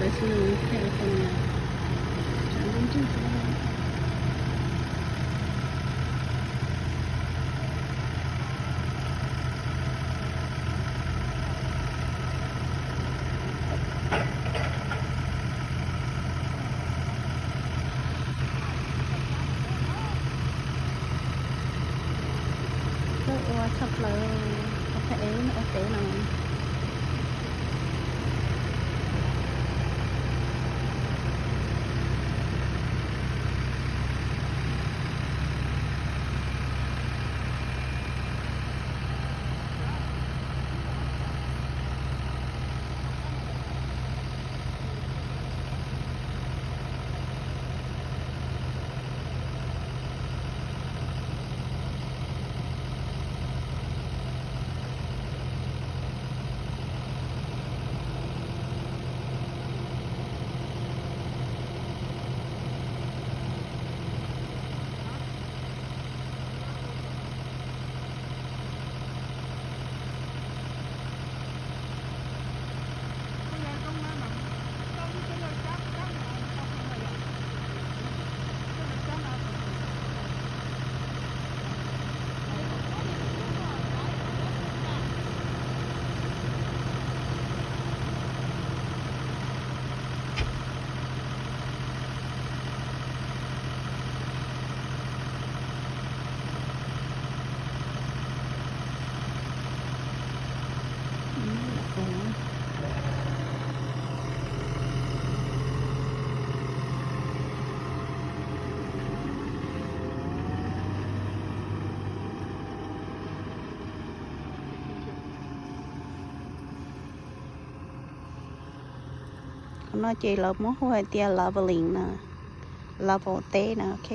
Xwb no, tej ua tau no, tsam ntuj ntseg xwb. Tuaj ua tshaj plaws, ua thaij ev ua teb no. Qhov no ces lawv muab hu hais tias leveling na, level teb na, ok.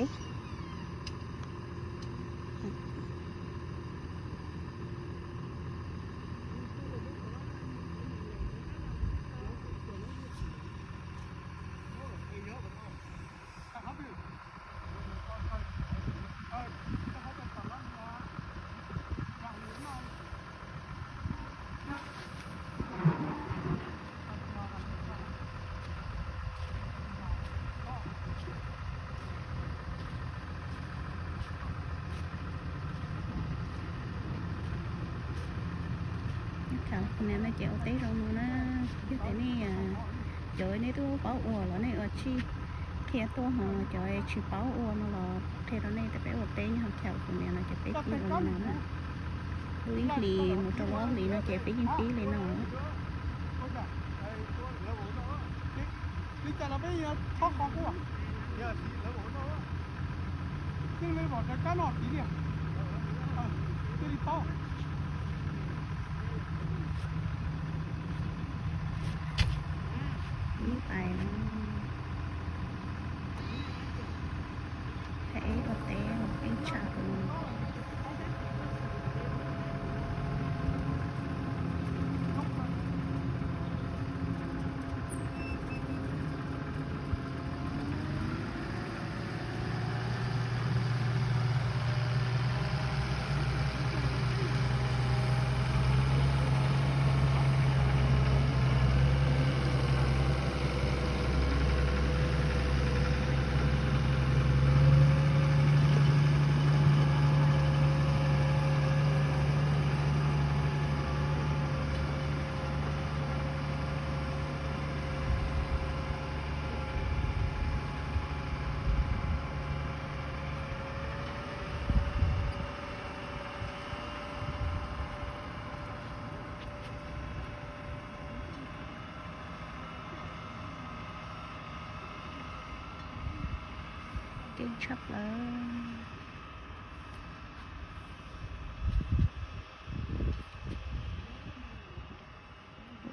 California no ces ua teb zoo no na, yog tias nej, cov nej twb paub ua los nej ua tsis, qhia tuaj ho cov tsis paub ua no los qhia rau nej tias peb ua teb nyob hauv California no ces peb pib ua li no na. Lub ib hlis mus rau lub ob hlis no ces peb yeej pib li no. Ib pais no, thaij ib ua teb los peb tshaj tus no. Keej tshaj plaws.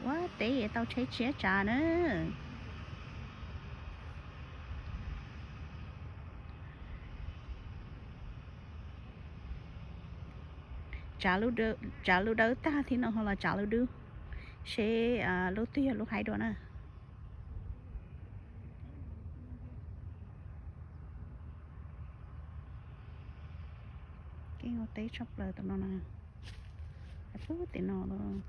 Ua teb tau tsheb tshiab tsav na. Tsav lub dawb tag thiab no ho los tsav lub dub, seb lub twg yog lub haib dua na. Keej ua teb tshaj plaws tam no na. Pub tim no los.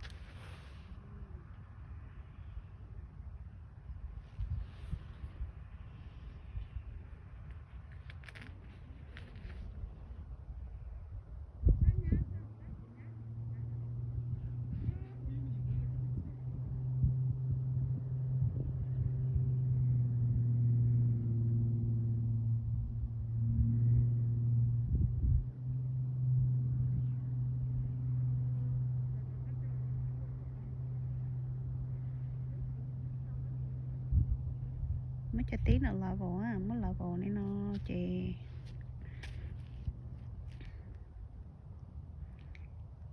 Muab cov tib no level, muab level li no ces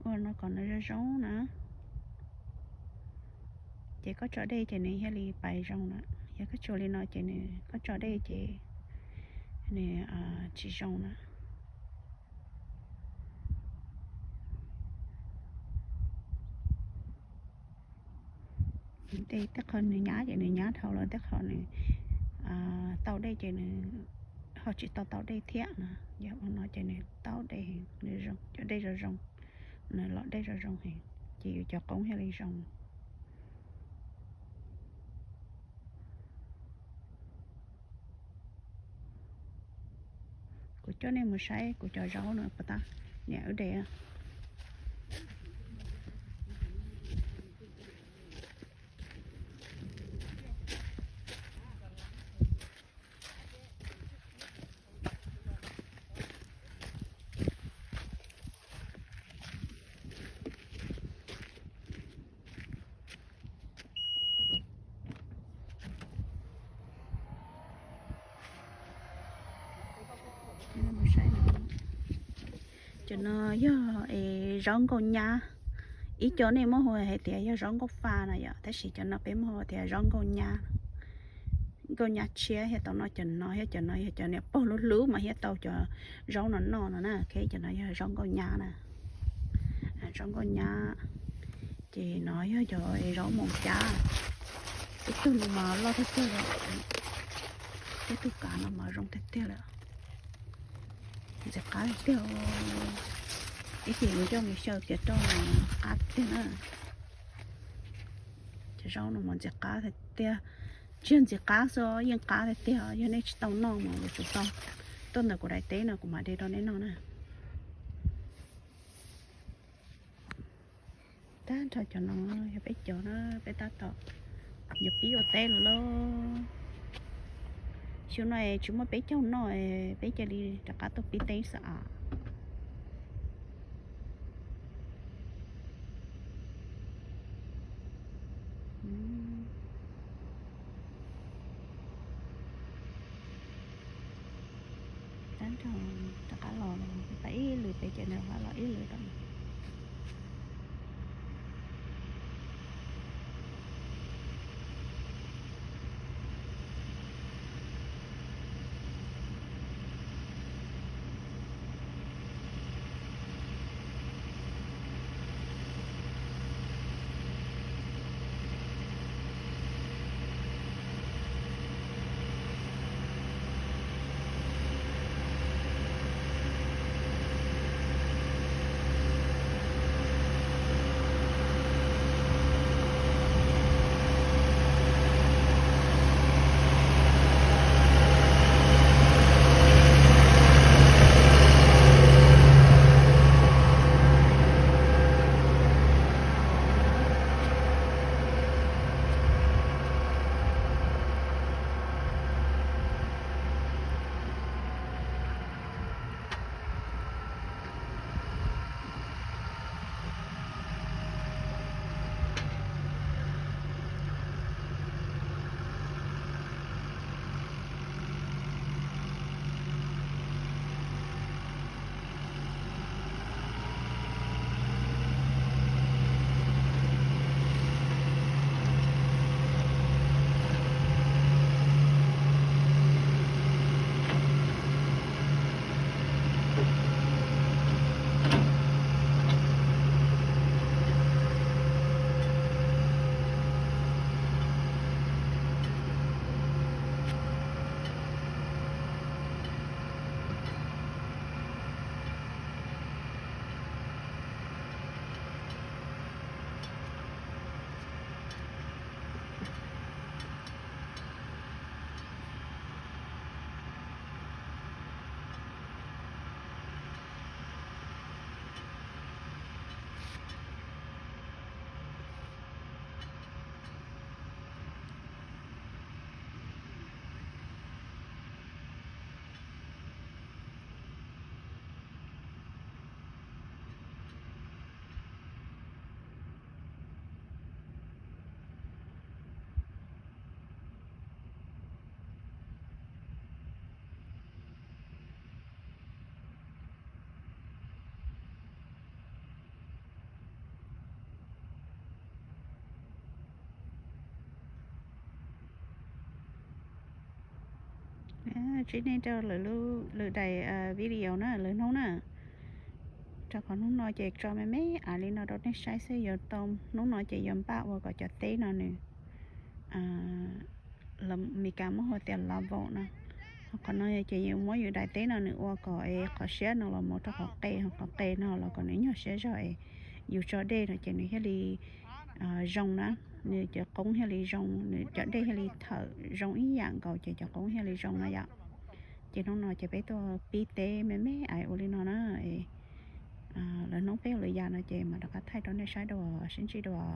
ua no kom nws zoo zoo na. Ces koj tso dej ces nws thiaj li pais zoo na. Yog koj tsuas li no ces nws, koj tso dej ces nws tsis zoo na. Tej qho nws nyab ces nws nyab dhau lawm, tej qho nws tau dej ces nws ho tsis tau tau dej thiab na. Yog ua no ces nws tau dej, nws cov dej zoo zoo, nws los dej zoo zoo heev, ces yus cov qoob thiaj li zoo. Kuv coj nej mus saib kuv cov zaub no puas tau, niam wb de. Cov no yog es zaub nkauj nyab. Ib co nej muab hu hais tias yog zaub nkauj fa na yom, tab sis cov no peb muab hu tias zaub nkauj nyab. Nkauj nyab tshiab thiaj tau noj cov no, thiab cov no yog cov niam pog hlub hlub mas thiaj tau cov zaub no noj no na. Cov no yog zaub nkauj nyab na. Zaub nkauj nyab ces no yog cov zaub moos cab. Ib tug no mas loj tiag tiag li, ib tug kav no mas zoo tiag tiag li. Ntxim qab tiag tiag. Ib chim yuav coj mus xyaw kiav roj mas qab tiag tiag na. Cov zaub no mas ntxim qab tiag tiag. Tsis yog ntxim qab xwb, yeej qab tiag tiag. Yog nej tsis tau noj mas yuav tsum tau tuaj ntawm kuv daim teb no kuv mam de rau nej noj na. Tag nrho cov no yog peb cov na, peb tab tom yuav pib ua teb lawm lauj. Xyoo no tsis muaj peb caug noj, peb cia li rov qab tuaj pib teb xwb as. Tab nrho rov qab los, peb pab ib lwm peb ces nws rov qab los ib lwm rau. Tsis nej rau lwm daim video na, lwm hnub na. Rau qhov hnub no ces tso me me aiv li no rau nej saib xwb, yuav tau hnub no ces yuav npaj ua kom cov teb no nws, Meskas muab hu tias lavabo no. Qhov no ces yus muab yus daim teb no nws ua kom es qhov siab no los mus rau qhov qe, qhov qe no los kom nws nyuag siab zog es yus tso dej no ces nws thiaj li zoo na. Nws cov qoob thiaj li zoo, nws cov dej thiaj li thawm zoo ib yam nkaus ces cov qoob thiaj li zoo na yom. Ces hnub no ces peb tuaj pib teb me me aiv ua li no na. Lwm hnub peb ua lwm yam no ces mam rov qab thaij rau nej saib dua, sib ntsib dua.